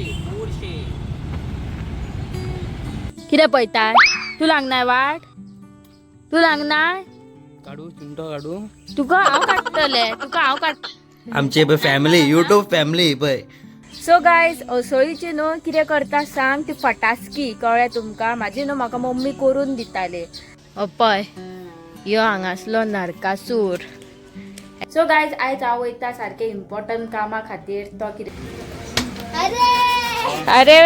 बोरशे कितें पळयताय? तूं लागनाय वाट, तूं लागनाय. काडू चिमटो काडू. तुका हांव काडटलें, तुका हांव काड. आमची पळय फॅमिली, युट्यूब फॅमिली पळय. सो गायज, असोळीची न्हू कितें करता सांग, ती फटास्की कळ्ळें तुमकां? म्हाजी न्हू म्हाका मम्मी करून दिताली. पळय, यो हांगासलो नरकासूर. सो गायज, आयज हांव वयता सारकें इम्पॉर्टंट कामा खातीर. तो कितें, अरे.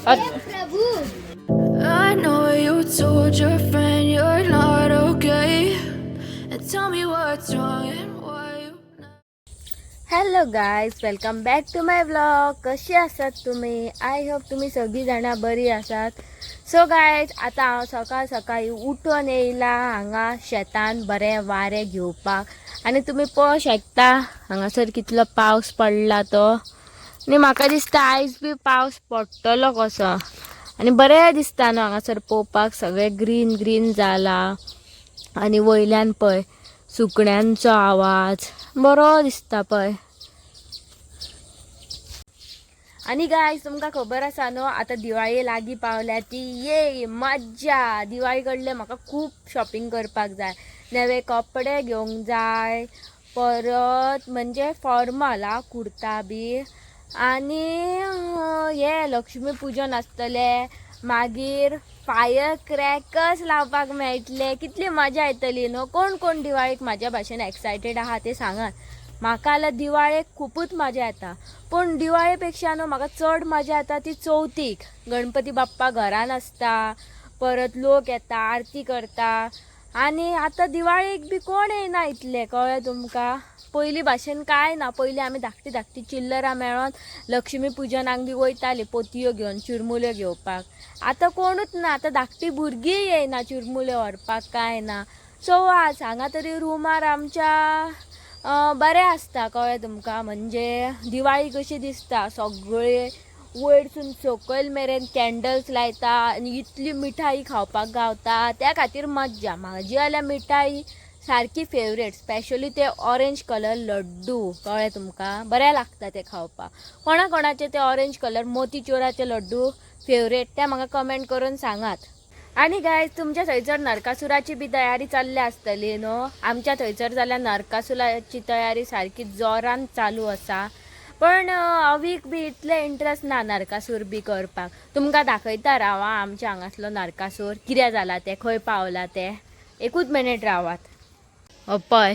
प्रभु. I know you told your friend you're not okay. And tell me what's wrong and why you. Hello guys, welcome back to my vlog. कशी आसात तुम्ही? I hope तुम्ही सगळी जाणां बरी आसात. सो गायज, आतां हांव सकाळ सकाळी उठून येयला हांगा शेतान बरें वारें घेवपाक. आनी तुमी पळोवंक शकता हांगासर कितलो पावस पडला तो. आनी म्हाका दिसता आयज बी पावस पडटलो कसो. आनी बरें दिसता न्हू हांगासर पळोवपाक, सगळें ग्रीन ग्रीन जाला. आनी वयल्यान पळय सुकण्यांचो आवाज बरो दिसता पळय. आनी गायज, तुमकां खबर आसा न्हू, आतां दिवाळी लागीं पावल्या ती. ये मज्जा! दिवाळी कडले म्हाका खूब शॉपिंग करपाक जाय, नवे कपडे घेवंक जाय, परत म्हणजे फॉर्मल आ कुर्ता बी. आनी हे लक्ष्मी पुजन आसतलें, मागीर फायर क्रॅकर्स लावपाक मेळटले, कितली मजा येतली न्हू. कोण कोण दिवाळीक म्हाज्या भाशेन एक्सायटेड आहा ते सांगात म्हाका. जाल्यार दिवाळेक खुबूच मजा येता, पूण दिवाळे पेक्षा न्हू म्हाका चड मजा येता ती चवथीक. गणपती बाप्पा घरान आसता, परत लोक येता, आरती करता. आनी आतां दिवाळेक बी कोण येयना इतले, कळ्ळें तुमकां? पयलीं भाशेन कांय ना. पयलीं आमी धाकटी धाकटी चिल्लरां मेळोन लक्ष्मी पुजनाक बी वयतालीं, पोतयो घेवन चिरमुल्यो घेवपाक. आतां कोणूच ना, आतां धाकटी भुरगीं येयना चिरमुल्यो व्हरपाक, कांय ना. सो आज हांगा तरी रुमार आमच्या बरें आसता, कळ्ळें तुमकां? म्हणजे दिवाळी कशी दिसता, सगळे वयरसून सकयल मेरेन कॅन्डल्स लायता आनी इतली मिठाई खावपाक गावता, त्या खातीर मज्जा. म्हाजी जाल्यार मिठाई सारकी फेवरेट, स्पेशली ते ऑरेंज कलर लड्डू, कळ्ळें तुमकां? बरें लागता ते खावपाक. कोणा कोणाचे ते ऑरेंज कलर मोतीचुराचे लड्डू फेवरेट ते म्हाका कमेंट करून सांगात. आनी गायज, तुमच्या थंयसर नरकासुराची बी तयारी चल्ल्या आसतली न्हू? आमच्या थंयसर जाल्यार नरकासुराची तयारी सारकी जोरान चालू आसा. पण अवीक बी इतले इंट्रस्ट ना नरकासूर बी करपाक. तुमकां दाखयता, रावा, आमच्या हांगासलो नरकासूर कितें जाला ते, खंय पावला ते. एकूच मिनीट रावात. हो पळय,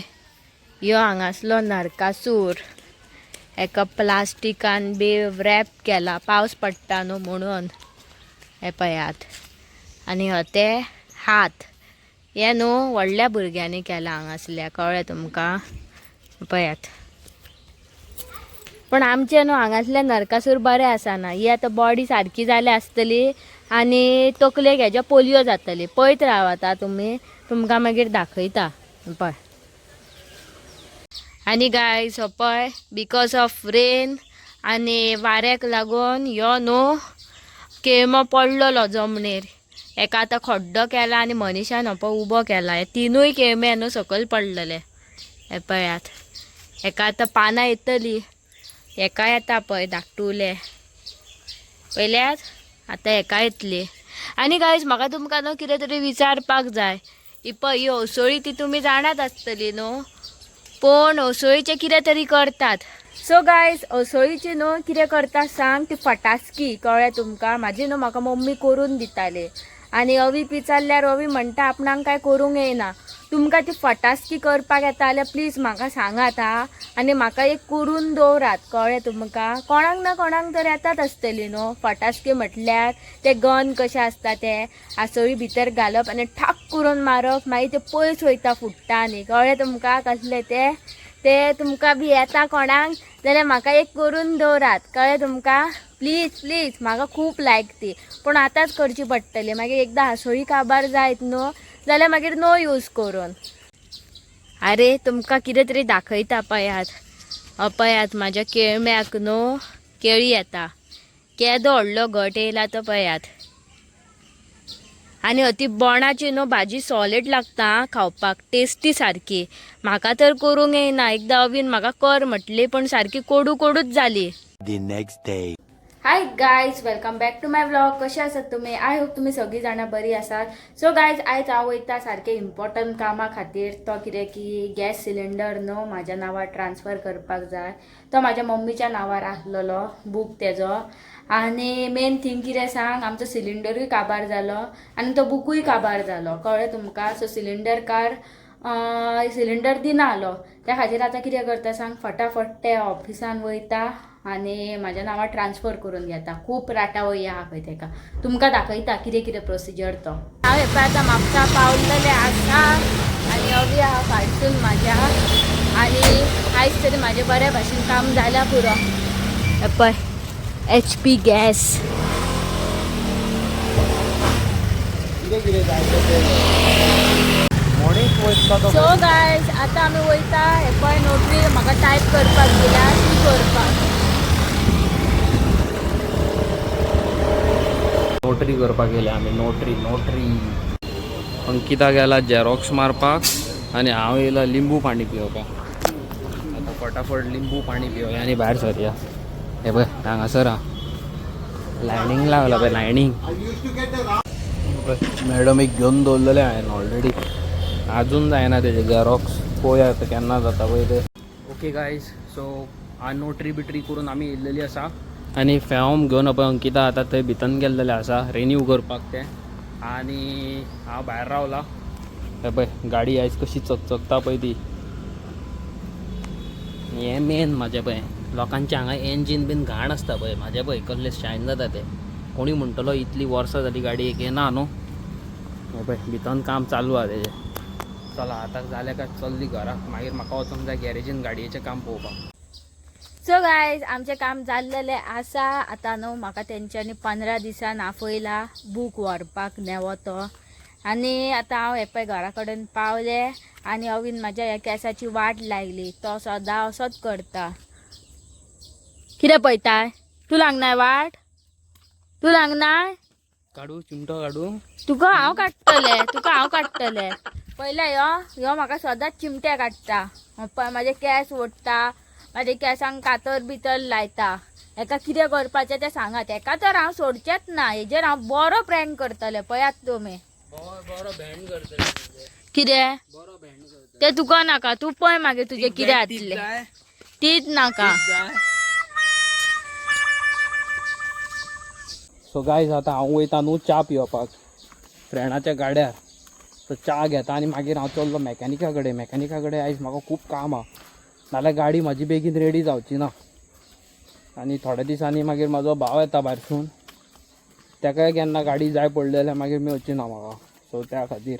यो हांगासलो नरकासूर. एका प्लास्टिकान बी रॅप केला, पावस पडटा न्हू म्हणून. हे पळयात. आनी हो ते हात, हे न्हू व्हडल्या भुरग्यांनी केला हांगासल्या, कळ्ळें तुमकां? पळयात. पण आमचे न्हू हांगासले नरकासूर बरे आसाना. ही आतां बॉडी सारकी जाल्या आसतली आनी तकलेक हेज्या पोलियो जातली. पळयत रावात आं तुमी, तुमकां मागीर दाखयता. पळय. आनी गायज, हो पळय, because of rain आनी वाऱ्याक लागून यो न्हू केळमो पडलेलो जमनीर. एका आतां खड्डो केला आनी मनीशान हो पळय उबो केला. हे तिनूय केळमे न्हू सकयल पडलेले, हे पळयात. हेका आतां पानां येतली. हेका येता पळय धाकटुले, पळयल्यात? आतां हेका येतली. आनी गायज, म्हाका तुमकां न्हू कितें तरी विचारपाक जाय. ही पळय, ही असोळी ती तुमी जाणात आसतली न्हू, पूण असोळीचें कितें तरी करतात. सो गायज, असोळीची न्हू कितें करता सांग, ती फटास्की, कळ्ळें तुमकां? म्हाजी न्हू म्हाका मम्मी करून दिताली. आनी अवीक विचारल्यार अवी म्हणटा आपणाक काय करूंक येयना. तुमकां ती फटास्की करपाक येता जाल्यार प्लीज म्हाका सांगात हा, आनी म्हाका एक करून दवरात, कळ्ळें तुमकां? कोणाक ना कोणाक तर येतात आसतली न्हू. फटास्की म्हटल्यार ते गन कशें आसता, ते आसोळी भितर घालप आनी ठाक करून मारप, मागीर ते पयस वयता, फुट्टा. आनी कळ्ळें तुमकां कसलें ते? ते तुमकां बी येता कोणाक जाल्यार म्हाका एक करून दवरात, कळ्ळें तुमकां? प्लीज प्लीज, म्हाका खूब लायक ती. पूण आतांच करची पडटली, मागीर एकदां आसोळी काबार जायत न्हू जाल्यार मागीर नो यूज करून. अरे, तुमकां कितें तरी दाखयता, पळयात. हो पळयात, म्हाज्या केळम्याक न्हू केळी येता. केदो व्हडलो घट येयला तो पळयात. आनी ती बोणाची न्हू भाजी सॉलीड लागता आं खावपाक, टेस्टी सारकी. म्हाका तर करूंक येयना. एकदां अवीन म्हाका कर म्हटली, पूण सारकी कोडू कोडूच जाली. The next day. Hi guys, welcome back to my vlog. कशे आसात तुमी? I hope तुमी सगळीं जाणां बरी आसात. सो गायज, आयज हांव वयता सारकें इम्पॉर्टंट कामा खातीर. तो कितें की गॅस सिलिंडर न्हू म्हाज्या नांवार ट्रान्सफर करपाक जाय. तो म्हाज्या मम्मीच्या नांवार आसलेलो बूक तेजो. आनी मेन थींग कितें सांग, आमचो सिलिंडरूय काबार जालो आनी तो बुकूय काबार जालो, कळ्ळें तुमकां? सो सिलिंडर कार सिलिंडर दिना आलो, त्या खातीर आतां कितें करता सांग, फटाफट ते ऑफिसान वयता आनी म्हाज्या नांवार ट्रान्सफर करून घेता. खूब राटावळी आहा खंय तेका, तुमकां दाखयता कितें कितें प्रोसिजर तो. हांव हें पळय आतां म्हापसा पावलेलें आसा आनी अवी आहा फाटसून म्हाज्या. आनी आयज तरी म्हाजें बऱ्या भाशेन काम जाल्यार पुरो. हें पळय HP gas. कितें कितें जाय तें मोणीक वयता तो. सो गायज, आतां आमी वयता. हे पळय नोटरी म्हाका टायप करपाक दिल्या, ती करपाक. नोटरी करपाक गेले आमी. नोटरी नोटरी अंकिता गेला झेरॉक्स मारपाक आनी हांव येयला लिंबू पाणी पिवपाक. आतां फटाफट लिंबू पाणी पिवया आनी भायर सरया. हे पळय हांगासर आहा, लायनींग लागला पळय, लायनींग. मॅडम एक घेवन दवरलेलें हांवें ऑलरेडी, आजून जायना तेजें झेरॉक्स. पळोवया आतां केन्ना जाता पळय तें. ओके गायज, सो नोटरी बिटरी करून आमी येयल्लेली आसा आनी फॉर्म घेवन पळय अंकिता आतां थंय भितन गेल्लेलें आसा रिन्यू करपाक तें. आनी हांव भायर रावला. हे पळय गाडी आयज कशी चकचकता पळय ती. हें मेन म्हाजें पळय, लोकांचें हांगा एंजीन बीन घाण आसता पळय, म्हाजें पळय कसलें शायन जाता तें. कोणी म्हणटलो इतली वर्सां जाली गाडयेक येना न्हू. हें पळय भितन काम चालू आहा तेजें. चला आतां जालें काय चल्ली घरा, मागीर म्हाका वचोंक जाय गॅरेजीन गाडयेचें काम पळोवपाक. सो गायज, आमचें काम जाल्लेलें आसा. आतां न्हू म्हाका तेंच्यांनी 15 दिसान आपयला बूक व्हरपाक नेवो तो. आनी आतां हांव हें पळय घरा कडेन पावलें आनी अवीन म्हाज्या ह्या केंसाची वाट लागली. तो सदां असोच करता. कितें पळयताय तूं? लागनाय वाट? तूं लागनाय? काडू चिमटो काडू. तुका हांव काडटलें, तुका हांव काडटलें. पयलें यो यो म्हाका सदांच चिमटे काडटा, म्हाजे केंस ओडटा, म्हाजे केंसांक कातर बितर लायता. हेका कितें करपाचें तें सांगात. हेका तर हांव सोडचेंच ना. हेजेर हांव बरो प्रँक करतलें, पळयात तुमी. बरो बँड करतले. कितें बरो बँड करतले. तें तुका नाका, तूं पळय मागीर तुजें कितें जातलें. तीच नाका. सो गायज, आतां हांव वयता न्हू च्या पिवपाक फ्रेंडाच्या गाड्यार. सो च्या घेता आनी मागीर हांव चल्लो मॅकॅनिका कडेन. मॅकॅनिका कडेन आयज म्हाका खूब काम आहा, नाल्यार गाडी म्हाजी बेगीन रेडी जावची ना. आनी थोड्या दिसांनी मागीर म्हाजो भाव येता भायरसून, ताकाय केन्ना गाडी जाय पडली जाल्यार मागीर मेवची ना म्हाका. सो त्या खातीर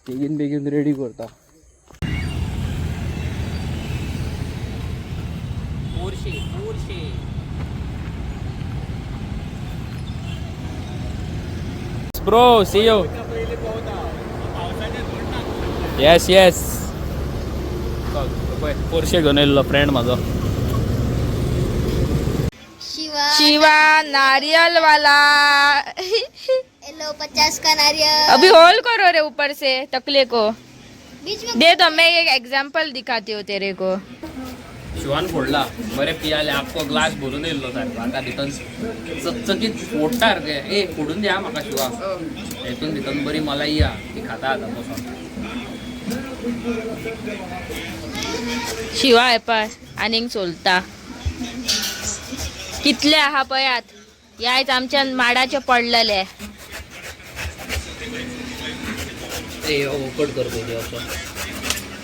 बेगीन बेगीन रेडी करता. Porsche Porsche. Bro, see you. Yes yes. Porsche घेवन येयल्लो फ्रेंड म्हाजो. शिवा शिवा नारियल वाला. लो 50 का नारियल. अभी होल करो रे ऊपर से तकले को. बीच में. दे दो, मैं एक एग्जाम्पल दिखाती हूँ तेरे को. शिवान फोडला बरें पियाले, आख्खो ग्लास भरून येयल्लो सारको. आतां भितर चकचकीत फोडटा सारकें. ए फोडून दी हा म्हाका शिवा. हेतून भितर बरी मलाई आहा, ती खाता आतां बसोन. शिवा हे पळय आनीक सोलता. कितले आहा पळयात, यायच आमच्या माडाचे पडलेले. ए कट कर पयलीं असो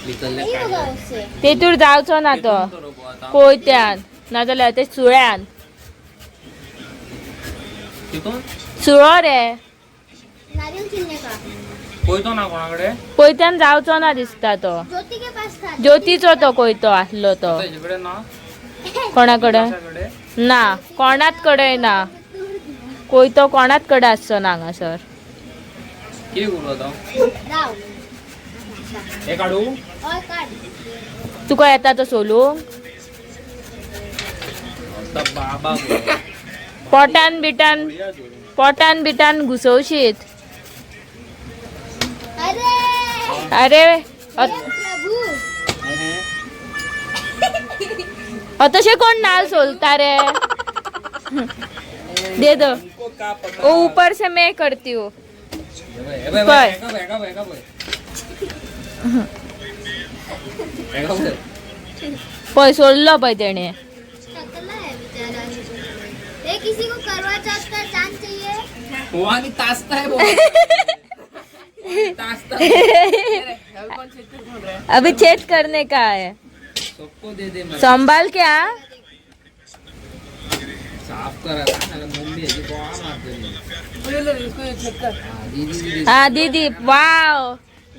भितरलें काडलें. तेतूर जावचो ना तो कोयत्यान, नाजाल्यार ते सुळ्यान. तितून सुळो रे. नारियल छीलने का. कोयतो ना कोणा कडेन? कोयत्यान जावचो ना दिसता तो. ज्योति के पास था. ज्योतीचो तो कोयतो आसलो तो. तेजे कडेन ना. कोणा कडेन कडेन ना, कोणाच कडेन ना कोयतो, कोणाच कडेन आसचो ना हांगासर. कितें करूं आतां? राव. हें काडूं? और काट. तुका येता तो सोलूंक? आतां बाबा गो. पोटान बिटान, पोटान बिटान घुसवशीत. अरे अरे प्रभु. तशें कोण नाल सोलता रे? दे दो, वो ऊपर से मैं करती हूँ। पळय. पळय सोडलो पळय तेणे। टकला है बेचारा। ये किसी को करवा चौथ का चांद चाहिए? आणि तासता आहे। अभी छेद करने का है। सबको दे दे। संभाल के आ। साफ करा मम्मी, ह्याची गोळा मारतली। हा दीदी, वाव,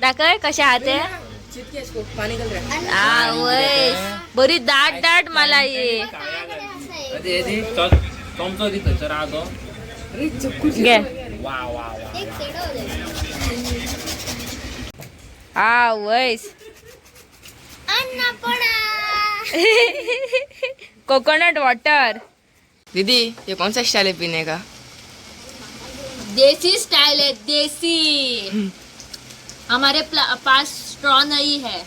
दाखय कशा आहात। हा वय, बरी दाट दाट मला ये। चमचो दी थंयसर आहा तो। घे। वा वा वा। एक सेड हो जाएगा। हा वयस। अन्ना पड़ा। Coconut water. दीदी, ये कौन सा स्टाइल है पीने का? देसी स्टाइल है, देसी। हमारे पास स्ट्रॉ नहीं है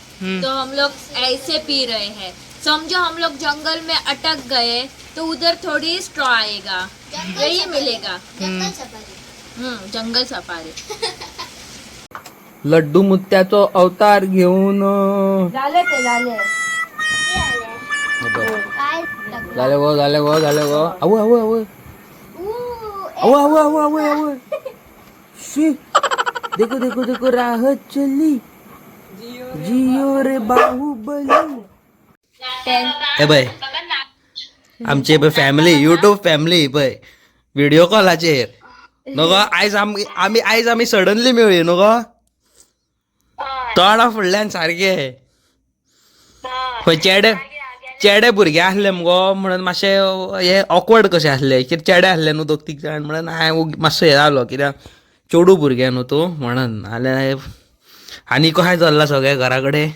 तो हम लोग ऐसे पी रहे हैं। समझो हम लोग जंगल में अटक गए तो उधर थोड़ी स्ट्रॉ आएगा। जंगल यही सफारी। मिलेगा। जंगल सफारी। जंगल सफारी। लड्डू मुत्याचो अवतार घेऊन। झाले ते झाले। काय टकला? झाले गो, झाले गो, झाले गो। अव अव अव। ऊ, अव अव अव अव अव। शी, देखो देखो देखो, राह चली, जियो रे बाहुबली। हे पळय, आमची पळय फॅमिली, युट्यूब फॅमिली पळय व्हिडिओ कॉलाचेर न्हू गो। आयज आमी आमी आयज आमी सडनली मेळ्ळी न्हू गो, तोंडा फुडल्यान सारके। खंय चेडे चेडे भुरगे आसले मुगो म्हणून मातशें हे ऑकवर्ड कशें आसलें, कित्याक चेडे आसले न्हू दोग तीग जाण, म्हणून हांवें ओगी मातसो हें जालो, कित्याक चेडूं भुरगें न्हू तूं म्हणून। नाल्यार आनी कशें चल्लां सगळें घरा कडेन?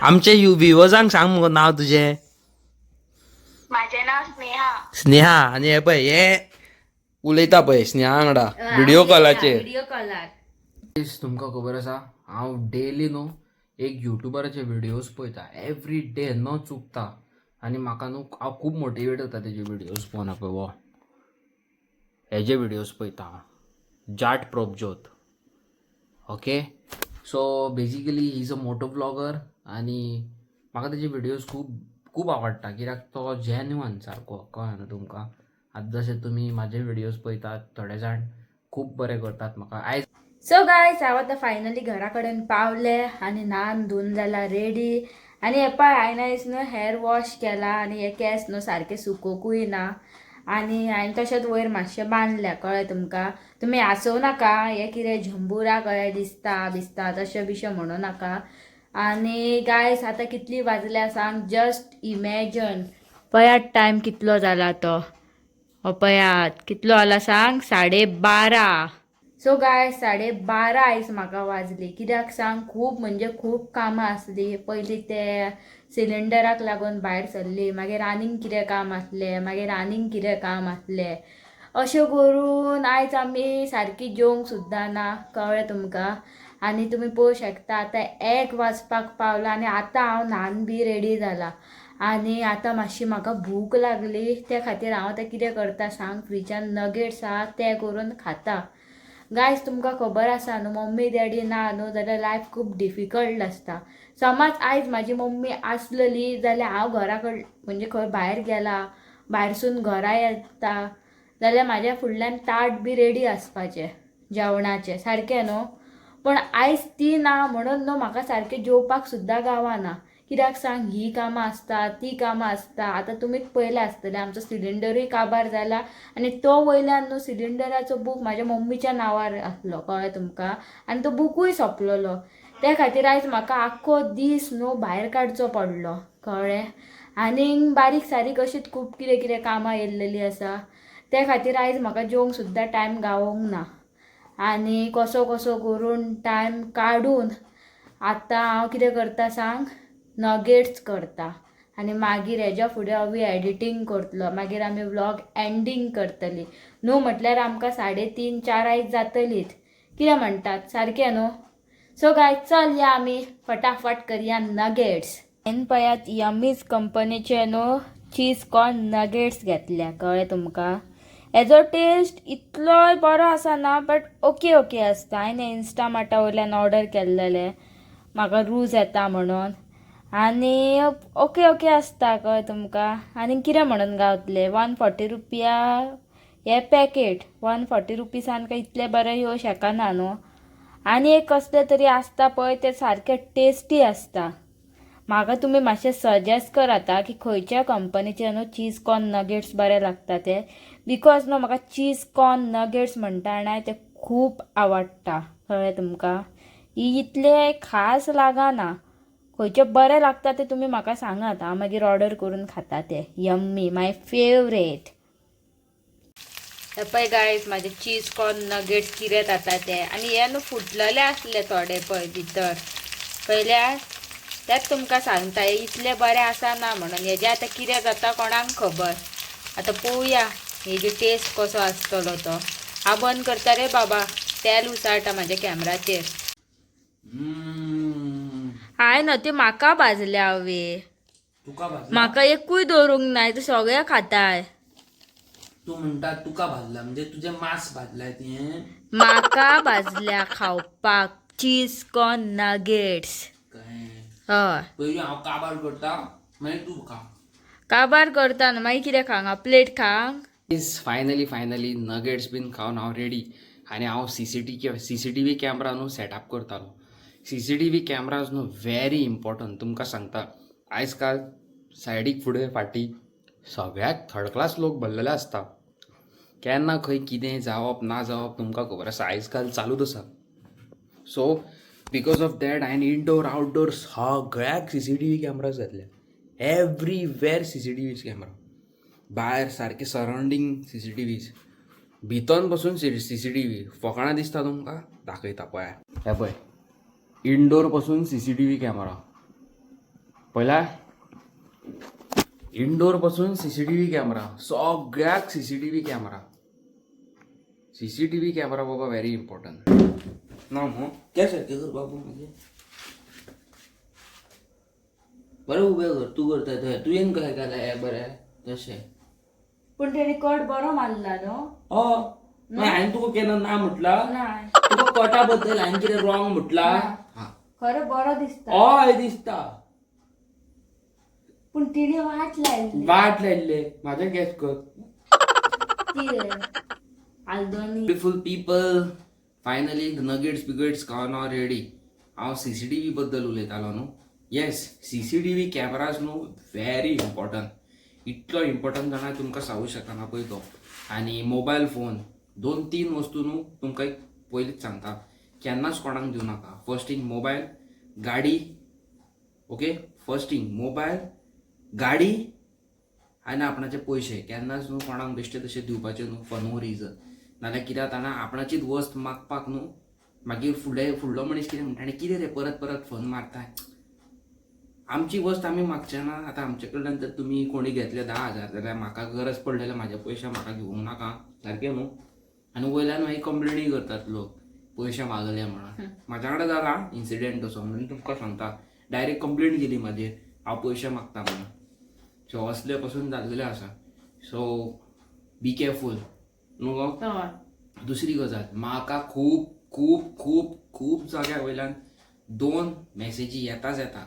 आमचे यु विवर्सांक सांग मुगो नांव तुजें। माझे नाव स्नेहा। स्नेहा। आनी हे पळय, हे उलयता पळय स्नेहा वांगडा व्हिडिओ कॉलाचेर। Video collar. तुमकां खबर आसा, हांव डेली न्हू एक युट्युबराचे व्हिडियोज पळयता, एवरी डे न चुकता। आनी म्हाका न्हू हांव खूब मोटिवेट जाता तेजे व्हिडियोज पळोवन। पळय हो, हेजे व्हिडियोज पळयता हांव, Jat Prabhjot. Okay, so basically he is a moto vlogger आनी म्हाका तेजे व्हिडियोज खूब खूब आवडटा, कित्याक तो जेन्युअन सारको, कळ्ळें न्हू तुमकां। आतां जशे तुमी म्हाजे व्हिडियोज पळयतात, थोडे जाण खूब बरें करतात म्हाका आयज। सो गायज, हांव आतां फायनली घरा कडेन पावले आनी न्हान धुवन जाला रेडी। आनी हे पळय, हांवें आयज न्हू हेअर वॉश केला आनी हे केंस न्हू सारके सुकोवंकूय ना आनी हांवें तशेंच वयर मातशें बांदल्या, कळ्ळें तुमकां। तुमी हांसोवं नाका, हें कितें झंबुरा कळ्ळें दिसता बिसता तशें बिशें म्हणू नाका। आनी गायस, आतां कितली वाजल्या सांग, जस्ट इमॅजन, पळयात टायम कितलो जाला तो, हो पळयात कितलो जाला सांग, 12:30। सो गाय, 12:30 आयज म्हाका वाजली, कित्याक सांग, खूब म्हणजे खूब कामां आसली। पयलीं ते सिलिंडराक लागून भायर सरली, मागीर आनीक कितें काम आसलें, मागीर आनीक कितें काम आसलें, अशें करून आयज आमी सारकी जेवंक सुद्दां ना, कळ्ळें तुमकां। आनी तुमी पळोवंक शकता आतां 1 वाजपाक पावला आनी आतां हांव न्हान बी रेडी जाला आनी आतां मातशी म्हाका भूक लागली, त्या खातीर हांव आतां कितें करता सांग, फ्रिजान नगेट्स आहा ते करून खाता। गायज, तुमकां खबर आसा न्हू, मम्मी डॅडी ना न्हू जाल्यार लायफ खूब डिफिकल्ट आसता। समज आयज म्हाजी मम्मी आसलेली जाल्यार हांव घरा कड म्हणजे खंय भायर गेला, भायरसून घरा येता जाल्यार म्हाज्या फुडल्यान ताट बी रेडी आसपाचें जेवणाचें, सारकें न्हू। पूण आयज ती ना म्हणून न्हू म्हाका सारकें जेवपाक सुद्दां गावना, कित्याक सांग, ही कामां आसता ती कामां आसता। आतां तुमीच पळयलें आसतलें, आमचो सिलिंडरूय काबार जाला आनी तो वयल्यान न्हू सिलिंडराचो बूक म्हाज्या मम्मीच्या नांवार आसलो, कळ्ळें तुमकां, आनी तो बुकूय सोंपलेलो। त्या खातीर आयज म्हाका आख्खो दीस न्हू भायर काडचो पडलो, कळ्ळें। आनीक बारीक सारीक अशीच खूब कितें कितें कामां येयल्लेलीं आसा, त्या खातीर आयज म्हाका जेवंक सुद्दां टायम गावोंक ना। आनी कसो कसो करून टायम काडून आतां हांव कितें करता सांग, नगेट्स करता आनी मागीर हेज्या फुडें हांव एडिटींग करतलो, मागीर आमी व्लॉग एंडींग करतली न्हू। म्हटल्यार आमकां 3:30-4 आयज जातलीच, कितें म्हणटात, सारकें न्हू। सो गायज, चल या आमी फटाफट करया नगेट्स। हांवें पळयात यमीज कंपनीचे न्हू चीज कॉर्न नगेट्स घेतल्या, कळ्ळें तुमकां? हेजो टेस्ट इतलोय बरो आसना, बट ओके ओके आसता. हांवें इन्स्टामार्टा वयल्यान ऑर्डर केल्लेलें, म्हाका रूज येता म्हणून. आनी ओके ओके आसता, कळ्ळें तुमकां? आनी कितें म्हणून गावतलें? 140 रुपया हे पॅकेट. 140 रुपीसान काय इतलें बरें येवं शकना न्हू. आनी एक कसलें तरी आसता पळय, तें सारकें टेस्टी आसता. म्हाका तुमी मातशें सजेस्ट करात की खंयच्या कंपनीचे न्हू चीज कॉर्न नगेट्स बरे लागता ते, because न्हू म्हाका चीज कॉर्न नगेट्स म्हणटा जाणा, ते खूब आवडटा, कळ्ळें तुमकां? ही इतले खास लागना. खंयचे बरे लागता ते तुमी म्हाका सांगात, हांव मागीर ऑर्डर करून खाता ते. यम्मी, माय फेवरेट. हे पळय गायज, म्हाजे चीज कॉर्न नगेट्स कितें जाता ते. आनी हे न्हू फुटलेले आसले थोडे पळय भितर पळयल्यार. तेच तुमकां सांगता, हे इतले बरें आसा ना म्हणून. हेजें आतां कितें जाता कोणाक खबर. आतां पळोवया हेजी टेस्ट कसो आसतलो तो. हांव बंद करता रे बाबा, तेल उसाळटा म्हाज्या कॅमराचेर. हांवें न्हू ती म्हाका भाजल्या हांवे. तुका भाजला? म्हाका एकूय दवरूंक नाय, ते सगळे खाताय. तूं म्हणटा तुका भाजला, म्हणजे तुजें मांस भाजलाय तुवें? म्हाका भाजल्या खावपाक चीज कॉर्न नगेट्स. कळ्ळें? हय. पयलीं हांव काबार करता, मागीर तूं खा. काबार करता न्हू, मागीर कितें खांक हांव? Plate खांक? Is finally finally nuggets बीन खावन हांव रेडी. आनी हांव CCTV camera न्हू सेटअप करतालो. CCTV cameras न्हू व्हेरी इम्पॉर्टंट, तुमकां सांगता. आयज काल सायडीक फुडें फाटीं सगळ्याक थर्ड क्लास लोक भरलेले आसता. केन्ना खंय कितें जावप ना जावप तुमकां खबर आसा, आयज काल चालूच आसा. सो because of that हांवें इनडोर आउटडोर सगळ्याक CCTV cameras घातले. Everywhere CCTV camera. भायर सारकें सरावंडींग CCTVs, भितर पसून CCTV. फकाणां दिसता तुमकां? दाखयता पळया. हे पळय, इनडोर पसून CCTV camera पळयला. इनडोर पसून CCTV camera, सगळ्याक CCTV camera. CCTV camera बाबा व्हेरी इम्पॉर्टंट ना मू. त्या सारकें कर बाबू म्हजें. बरें उबें कर. तूं करता थंय तुवें कशें केलें हें बरें तशें. पूण तेणी कट बरो मारला न्हू? हय, मागीर हांवें तुका केन्ना ना म्हटलां? ना. तुका कटा बद्दल हांवें कितें रॉंग म्हटलां? खरें बरो दिसता. हय दिसता. पूण तिणे वाट लायली. वाट लायल्ले म्हाजें गॅस कर. ती आल्दोनी. ब्युटिफूल पीपल, फायनली नगेट्स बिगेट्स खावन हांव रेडी. हांव CCTV बद्दल उलयतालो न्हू? येस, CCTV cameras न्हू व्हेरी इम्पॉर्टंट. इतलो इम्पॉर्टंट जाणा, तुमकां सांगू शकना पळय तो. आनी मोबायल फोन, दोन तीन वस्तू न्हू तुमकां एक पयलींच सांगता, केन्नाच कोणाक दिवं नाका. फर्स्ट थिंग मोबायल, गाडी. ओके, फर्स्ट थिंग मोबायल, गाडी आनी आपणाचे पयशे केन्नाच न्हू कोणाक बेश्टे तशें दिवपाचे न्हू, फॉर नो रिजन. नाल्यार कितें जाता ना, आपणाचीच वस्त मागपाक न्हू मागीर फुडें फुडलो मनीस कितें म्हणटा, आनी कितें रे परत परत फोन मारता? आमची वस्त आमी मागचे ना. आतां आमचे कडल्यान जर तुमी कोणी घेतले 10,000 जाल्यार म्हाका गरज पडली जाल्यार म्हाजे पयशे म्हाका घेवंक नाका? सारकें न्हू? आनी वयल्यान मागीर कंप्लेनी करतात लोक, पयशे मागले म्हणून. म्हाज्या कडेन जाला इन्सिडेंट तसो, म्हणून तुमकां सांगता. डायरेक्ट कंप्लेन केली म्हाजेर, हांव पयशे मागता म्हणून. सो असले पसून जाल्लेले आसा. सो बी केअरफूल न्हू गो. दुसरी गजाल, म्हाका खूब खूब खूब खूब जाग्या वयल्यान दोन मॅसेजी येताच येता.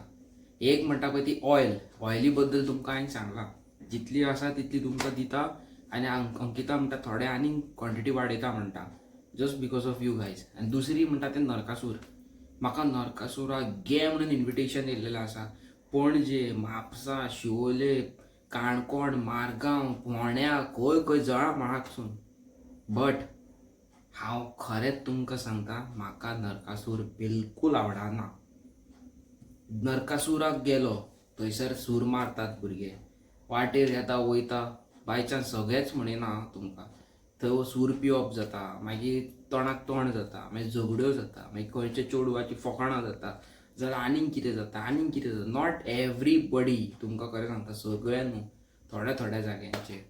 एक म्हणटा पळय ती ऑयल. ऑयली बद्दल तुमकां हांवें सांगलां, जितली आसा तितली तुमकां दिता. आनी अंकिता म्हणटा थोडे आनीक क्वॉन्टिटी वाडयता म्हणटा, just because of you guys. आनी दुसरी म्हणटा ते नरकासूर. म्हाका नरकासुराक गे म्हणून इन्विटेशन येयल्लेलें आसा. पणजे, म्हापसा, शिवोले, काणकोण, मारगांव, फोंड्या, खंय खंय जळा मळाकसून. बट हांव खरेंच तुमकां सांगता, म्हाका नरकासूर बिलकूल आवडना. नरकासुराक गेलो थंयसर सूर मारतात भुरगे, वाटेर येता वयता. बाय चान्स, सगळेच म्हणिना हांव तुमकां, थंय सूर पिवप जाता, मागीर तोंडाक तोंड जाता, मागीर झगड्यो जाता, मागीर खंयच्या चेडवाची फकाणां जाता, जाल्यार आनीक कितें जाता, आनीक कितें जाता. Not everybody, तुमकां खरें सांगता, सगळे न्हू, थोड्या थोड्या जाग्यांचेर.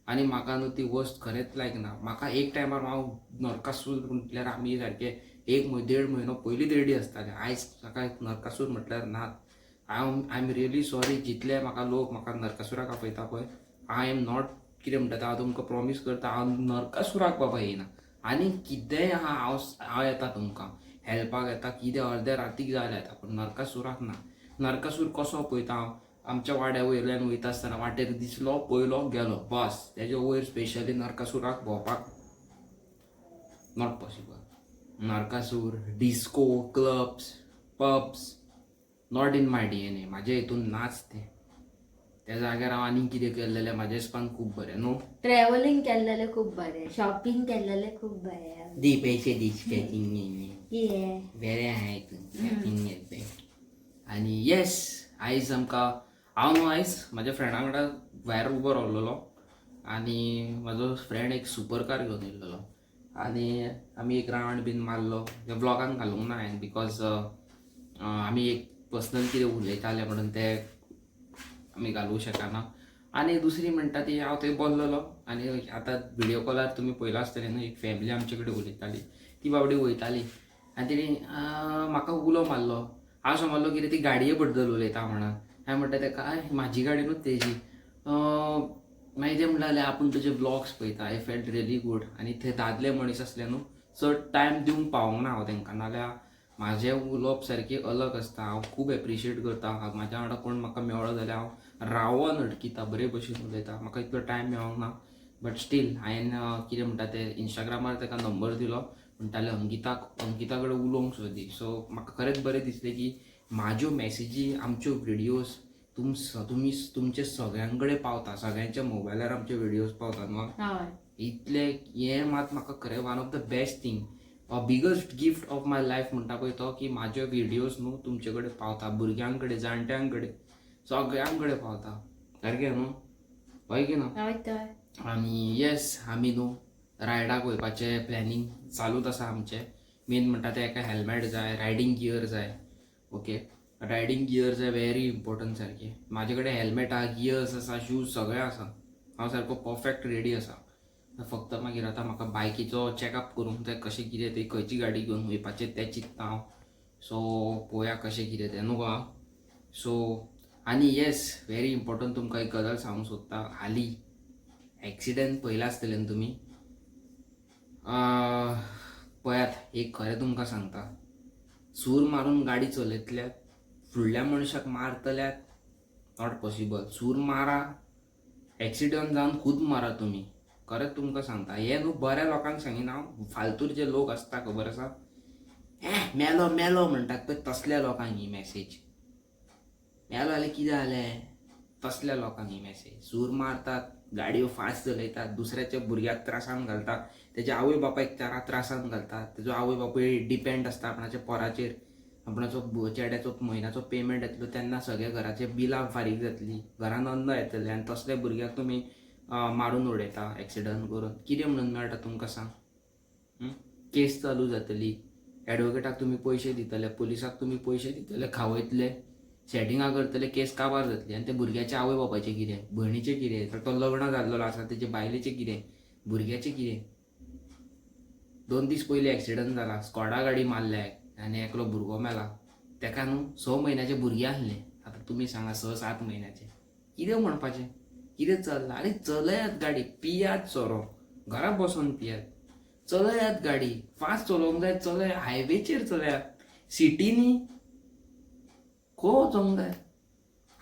आनी म्हाका न्हू ती वस्त खरेंच लायक ना. म्हाका एक टायमार हांव नरकासूर म्हटल्यार आमी सारके एक देड म्हयनो पयलींच रेडी आसताले. आयज म्हाका नरकासूर म्हटल्यार नात. हांव I am really sorry जितले म्हाका लोक म्हाका नरकासुराक आपयता पळय, I am not कितें म्हणटा, हांव तुमकां प्रॉमीस करता, हांव नरकासुराक बाबा येयना. आनी कितेंय आहा, हांव हांव येता तुमकां हेल्पाक येता, कितें अर्द्या रातीक जाल्यार येता, पूण नरकासुराक ना. नरकासूर कसो पळयता हांव, आमच्या वाड्या वयल्यान वयता आसतना वाटेर दिसलो, पयलो, गेलो, बस. तेजे वयर स्पेशली नरकासुराक भोंवपाक not possible. Narakasur, disco, clubs, pubs, not in my DNA. म्हाज्या हितून नाच तें. त्या जाग्यार हांव आनीक कितें केल्लें जाल्यार म्हाज्या हिसपान खूब बरें न्हू. ट्रॅव्हलिंग केल्लेलें खूब बरें, शॉपिंग केल्लेलें खूब बरें. दी पैसे दी स्कॅचिंग. कितें? बरें आहा हितून स्कॅचिंग घेतलें. आनी येस, आयज आमकां हांव न्हू आयज म्हाज्या फ्रेंडा वांगडा भायर उबो रावलेलो आनी म्हाजो फ्रेंड एक सुपर कार घेवन येयल्लो आनी आमी एक रावंड बीन मारलो. ते व्लॉगान घालूंक ना हांवें, because आमी एक पर्सनल कितें उलयताले म्हणून ते आमी घालूंक शकना. आनी दुसरी म्हणटा ती, हांव थंय बसलेलो आनी आतां व्हिडियो कॉलार तुमी पळयलां आसतलें न्हू, एक फॅमिली आमचे कडेन उलयताली. ती बाबडी वयताली आनी तेणी म्हाका उलो मारलो. हांव समजलो कितें ती गाडये बद्दल उलयता म्हणून. हांवें म्हणटा तेका, "I, म्हाजी गाडी न्हू, तेजी." मागीर ते म्हणटा जाल्यार, आपूण तुजे व्लॉग्स पळयता. I felt really good. आनी थंय दादले मनीस आसले न्हू, चड टायम दिवंक पावोंक ना हांव तेंकां, नाल्यार म्हाजें उलोवप सारकें अलग आसता. हांव खूब एप्रिशिएट करता. म्हाज्या वांगडा कोण म्हाका मेळ्ळो जाल्यार हांव रावोन अडकिता, बरे भशेन उलयता. म्हाका इतलो टायम मेळोंक ना, बट स्टील हांवें कितें म्हणटा तें, इंस्टाग्रामार ताका नंबर दिलो. म्हणटालें अंकिताक, अंकिता कडेन उलोवंक सोदी. सो म्हाका खरेंच बरें दिसलें की म्हाज्यो मॅसेजी, आमच्यो व्हिडियोज तुमी तुमचे सगळ्यां कडेन पावता, सगळ्यांच्या मोबायलार आमचे व्हिडियोज पावता न्हू. हय. इतले हें मात म्हाका खरें one of the best thing, biggest gift of my life म्हणटा पळय तो, की म्हाज्यो व्हिडियोज न्हू तुमचे कडेन पावता, भुरग्यां कडेन, जाणट्यां कडेन, सगळ्यां कडेन पावता. सारकें न्हू? हय की ना? हय तर. आनी येस, आमी न्हू रायडाक वयपाचें प्लॅनिंग चालूच आसा आमचें. मेन म्हणटा तें एका हेल्मेट जाय, रायडींग गियर जाय. ओके, रायडींग गियर्स जाय, व्हेरी इम्पॉर्टंट सारकें. म्हाजे कडेन हेल्मेट आहा, गियर्स आसा, शूज सगळें आसा. हांव सारको परफेक्ट रेडी आसा. फक्त मागीर आतां म्हाका बायकीचो चॅकअप करूंक जाय, कशें कितें तें, खंयची गाडी घेवन वयपाचें तें चिंत्ता हांव. सो पळोवया कशें कितें तें न्हू गो. सो आनी येस, व्हेरी इम्पॉर्टंट, तुमकां एक गजाल सांगूंक सोदता. हालीं एक्सिडंट पळयला आसतले न्हू तुमी. पळयात, एक खरें तुमकां सांगता, सूर मारून गाडी चलयतल्यात, फुडल्या मनशाक मारतल्यात, not possible. सूर मारा, एक्सिडंट जावन खूद मारा तुमी. खरेंच तुमकां सांगता, हें न्हू बऱ्या लोकांक सांगिना हांव, फालतूर जे लोक आसता, खबर आसा, हे मेलो मेलो म्हणटात पळय, तसल्या लोकांक ही मॅसेज. मेलो जाल्यार कितें जालें? तसल्या लोकांक ही मॅसेज. सूर मारतात, गाडयो फास्ट चलयतात, दुसऱ्याच्या भुरग्याक त्रासान घालतात, तेच्या आवय बापायक त्रासान घालतात. तेजो आवय बापूय डिपेंड आसता आपणाच्या पोराचेर. आपणाचो चेड्याचो म्हयन्याचो पेमेंट येतलो तेन्ना सगळ्या घराचे बिलां फारीक जातली, घरान अन्न येतलें, आनी तसल्या भुरग्याक तुमी मारून उडयता एक्सिडंट करून. कितें म्हणून मेळटा तुमकां, सांग? केस चालू जातली, एडवोकेटाक तुमी पयशे दितले, पुलिसाक तुमी पयशे दितले, खावयतले, सेटिंगां करतले, केस काबार जातली. आनी त्या भुरग्याच्या आवय बापायचें कितें? भयणीचें कितें? तर तो लग्न जाल्लो आसा, तेजे बायलेचें कितें? भुरग्याचें कितें? 2 दीस पयलीं एक्सिडंट जाला, स्कॉडा गाडी मारल्या आनी एकलो भुरगो मेला. तेका न्हू 6 म्हयन्याचें भुरगें आसलें. आतां तुमी सांगा, 6-7 म्हयन्याचें कितें म्हणपाचें? कितें चल्लां? आरे, चलयात गाडी, पियात सोरो, घरा बसोन पियात, चलयात गाडी. फास्ट चलोवंक जाय, चलया, हायवेचेर चलयात, सिटीनी खंय वचोंक जाय?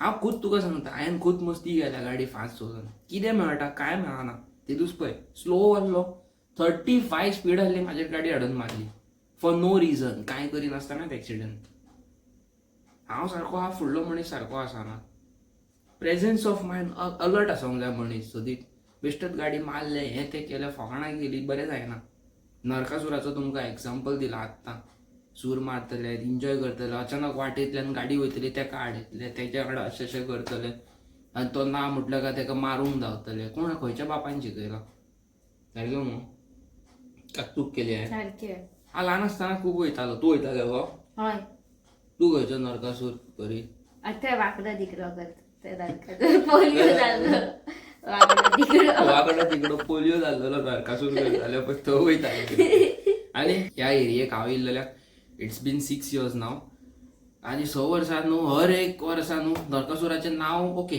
हांव खूद तुका सांगता, हांवें खूद मस्ती केल्या गाडी फास्ट चलोवन. कितें मेळटा? कांय मेळना. तेदूस पळय स्लो आहलो, 35 स्पीड आहली, म्हाजेर गाडी हाडून मारली फॉर नो रिजन. कांय करिनासतनाच एक्सिडंट. हांव सारको आहा, फुडलो मनीस सारको आसना. प्रेझेन्स ऑफ मायंड, अलर्ट आसूंक जाय मनीस सदींच. बेश्टेच गाडी मारले, हें तें केलें, फकाणां केली, बरें जायना. नरकासुराचो तुमकां एग्जाम्पल दिला आत्तां. सूर मारतले, एन्जॉय करतले, अचानक वाटेंतल्यान गाडी वयतली, तेका आडयतले, तेच्या वांगडा अशें अशें करतले आनी तो ना म्हटलो काय तेका मारूंक धांवतले. कोण खंयच्या बापायन शिकयलां? सारकें न्हू? चूक केली हांवें? सारकें. हांव ल्हान आसतना खूब वयतालो. तूं वयताले गो? हय. तूं खंयचो नरकासूर करी? आतां वांकडो तिकडो करता ते नरकासूर. पोलियो जाल्लो, वांकडो तिकडो. वांकडो तिकडो पोलियो जाल्लो नरकासूर करताले पळय, तो वयताले. आनी ह्या एरियेक हांव येयल्लेल्याक it's been 6 years now. आनी 6 वर्सां न्हू, हर एक वर्सा न्हू नरकासुराचें नांव ओके,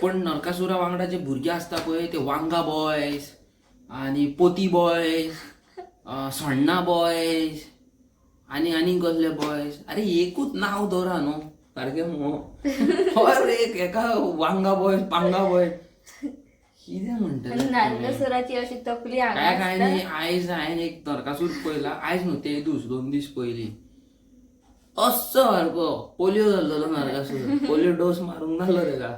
पण नरकासुरा वांगडा जे भुरगे आसता पळय ते वांगा बॉयज आनी पोती बॉयज, सोण्णा बॉयज आनी आनी कसले बॉयज. अरे एकूच नांव दवरा न्हू सारकें मो. हर एक एका वांगा बॉयज, पांगा बॉयज, कितें म्हणटले. नरकासुराची अशी तकली हांगा काय काय आसता. न्ही, आयज हांवें एक नरकासूर पळयला, आयज न्हू ते दीस 2 दीस पयलीं, अस्सो सारको पोलियो जाल्लो नरकासूर. पोलियो डोस मारूंक नासलो तेका.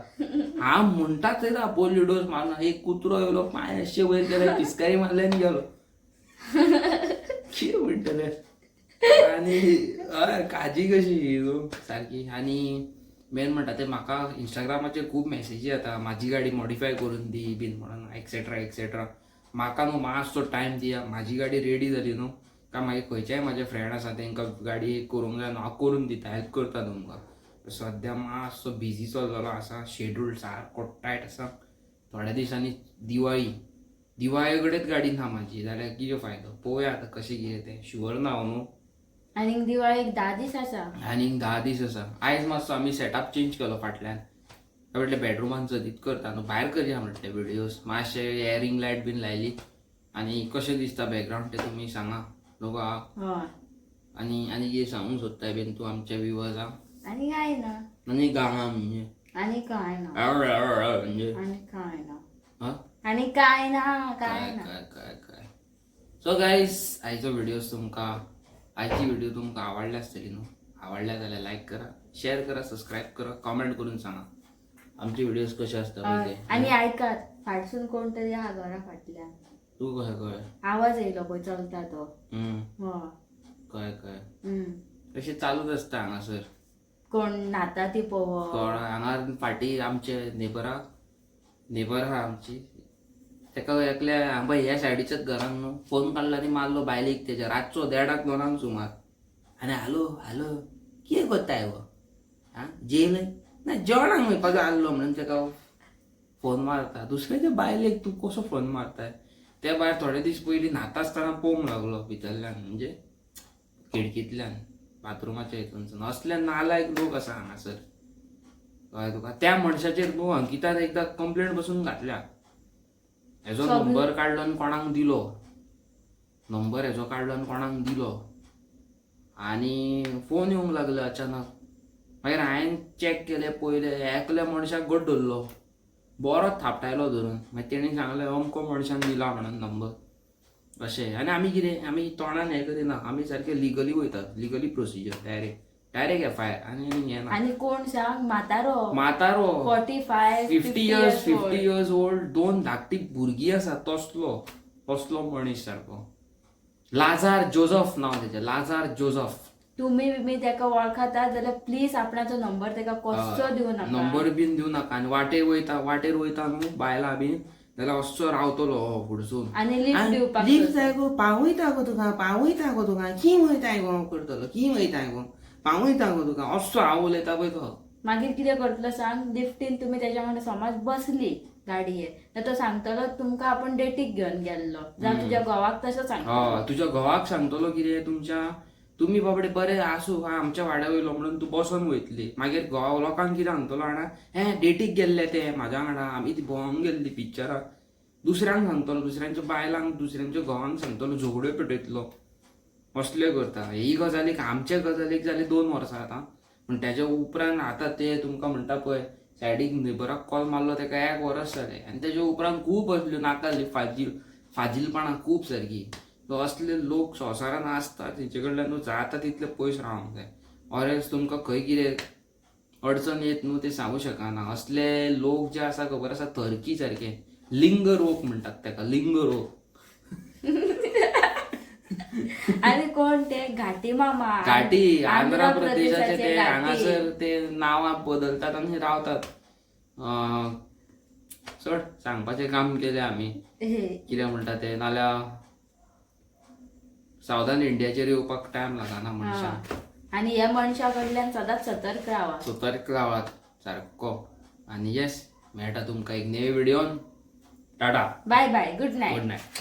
हांव म्हणटा तेका पोलियो डोस मारूंक, एक कुत्रो येयलो, पांय अशे वयर केले, पिचकारी मारले आनी गेलो. कितें म्हणटले. आनी हय काजी कशी न्हू सारकी. आनी मेन म्हणटा ते म्हाका इंस्टाग्रामाचेर खूब मॅसेजी येता, म्हाजी गाडी मॉडिफाय करून दी बीन म्हणून एक्सेट्रा एक्सेट्रा. म्हाका न्हू मातसो टायम दिया, म्हाजी गाडी रेडी जाली न्हू काय मागीर खंयच्याय म्हाजे फ्रेंड आसा तेंकां गाडी करूंक जाय न्हू, हांव करून दिता, हेल्प करता तुमकां. सद्या मातसो बिजी चल्लेलो आसा, शेड्यूल सारको टायट आसा. थोड्या दिसांनी दिवाळी, दिवाळे कडेच गाडी ना म्हाजी, जाल्यार कितें फायदो. पळोवया आतां कशें कितें तें, शुअर ना हांव न्हू. आनीक दिवाळेक 10 दीस आसा. आनीक 10 दीस आसा. आयज मातसो आमी सेटअप चेंज केलो फाटल्यान, म्हटलें बेडरुमान सदीत करता न्हू, भायर करया म्हटलें व्हिडियोज. मातशें हे रिंग लायट बीन लायली आनी कशें दिसता बॅकग्रावंड तें तुमी सांगा लोक. हय. आनी आनी कितें सांगूंक सोदताय बीन तूं आमच्या व्युवर्सांक? आनी काय ना. आनी गांगा म्हणजे आनी काय ना. म्हणजे आनी काय ना. हा आनी काय ना, काय काय ना. काय काय काय. सो गायज, आयचो व्हिडिओ तुमकां, आयची व्हिडिओ तुमकां आवडल्या आसतली न्हू. आवडल्या जाल्यार लायक करा, शेअर करा, सबस्क्रायब करा, कॉमेंट करून सांगा आमचे व्हिडिओज कसे असतात हय. पळय ते. आनी आयकात, फाटसून कोण तरी आहा घरा फाटल्यान. तूं कशें कळ्ळें? आवाज येयलो पळय चलता तो. हय. कळ्ळें कळ्ळें. तशें चालूच आसता हांगासर. कोण न्हाता ती पळोवप. कोण हांगा फाटीं आमचे नेबराक, नेबर आहा आमची, तेका एकल्या हांगा ह्या सायडीच्याच घरान न्हू फोन काडलो आनी मारलो बायलेक तेच्या, रातचो 1:30 2 सुमार. आनी हॅलो हॅलो कितें करताय गो, आं जेयलें ना, जेवणाक वयपाचो आहलो म्हणून तेका फोन मारता. दुसऱ्याच्या बायलेक तूं कसो फोन मारताय? ते भायर थोडे दीस पयलीं न्हाता आसतना पळोवंक लागलो भितरल्यान, म्हणजे खिडकींतल्यान बाथरुमाच्या हितूनसून. असले नालायक लोक आसा हांगासर, कळ्ळें तुका. त्या मनशाचेर न्हू अंकितान एकदां कंप्लेंट बसून घातल्या. हेजो नंबर काडलो आनी कोणाक दिलो, नंबर हेजो काडलो आनी कोणाक दिलो, आनी फोन येवंक लागलो अचानक. मागीर हांवें चॅक केलें, पयलें एकल्या मनशाक गट धरलो, बरो थापटायलो धरून. मागीर तेणी सांगलें अमको मनशान दिला म्हणून नंबर अशें. आनी आमी कितें, आमी तोंडान हें करिना, आमी सारके लिगली वयतात, legally procedure, direct direct FIR आनी हें ना. आनी कोण सांग, म्हातारो, म्हातारो 45 50 years, 50 years old, 2 धाकटी भुरगीं आसा, तसलो तसलो मनीस सारको. लाजार जोजफ नांव तेजें, लाजार जोजफ. तुम्ही बी तेका वळखता जाल्यार प्लीज आपणाचो नंबर तेका कसो दिवं नाका, नंबर बीन दिवं नाका. आनी वाटेर वयता, वाटेर वयता न्हू बायलां बीन जाल्यार असो रावतलो हो फुडसून आनी लिफ्ट दिवपाक लिफ्ट जाय गो, पावयता गो तुका, पावयता गो तुका, की वयताय गो करतलो, की वयताय गो, पावयता गो तुका, असो हांव उलयता पळय तो. मागीर कितें करतलो सांग, लिफ्टीन तुमी तेज्या वांगडा समज बसली गाडयेर, तर तो सांगतलो तुमकां आपूण डेटीक घेवन गेल्लो, जावं तुज्या घोवाक तसो सांगतलो. हय, तुज्या घोवाक सांगतलो कितें तुमच्या, तुमी बाबडे बरे आसूं हा आमच्या वाड्या वयलो म्हणून तूं बसोन वयतली. मागीर घोवा लोकांक कितें सांगतलो जाणा, हें डेटीक गेल्ले ते म्हाज्या वांगडा, आमी ती भोंवंक गेल्ली पिक्चराक. दुसऱ्यांक सांगतलो, दुसऱ्यांच्या बायलांक, दुसऱ्यांच्या घोवांक सांगतलो, झगड्यो पेटयतलो, असल्यो करता. ही गजालीक आमच्या गजालीक जाली 2 वर्सां आतां, पूण तेज्या उपरांत आतां ते तुमकां म्हणटा पळय सायडीक नेबराक कॉल मारलो तेका 1 वरस जालें. आनी तेज्या उपरांत खूब असल्यो नाका फाजीलपणां खूब सारकी. असले लोक संवसारान आसता, तेंचे कडल्यान न्हू जाता तितले पयस रावंक जाय. ऑर एल्स तुमकां खंय कितें अडचण येत न्हू तें सांगू शकना. असले लोक जे आसा खबर आसा, थर्की सारके, लिंग रोग म्हणटात तेका, लिंग रोग. आनी कोण ते घाटी मामा, घाटी आंध्र प्रदेशाचे ते घाटी. हांगासर ते नांवां बदलतात आनी रावतात. चड सांगपाचें काम केलें आमी, कितें म्हणटा ते, नाल्यार सावदान इंडियाचेर येवपाक टायम लागना मनशाक. आनी ह्या मनशा कडल्यान सदांच सतर्क रावात, सतर्क रावात सारको. आनी येस, मेळटा तुमकां एक नवे व्हिडियोन. Tata, bye bye, good night. Good night.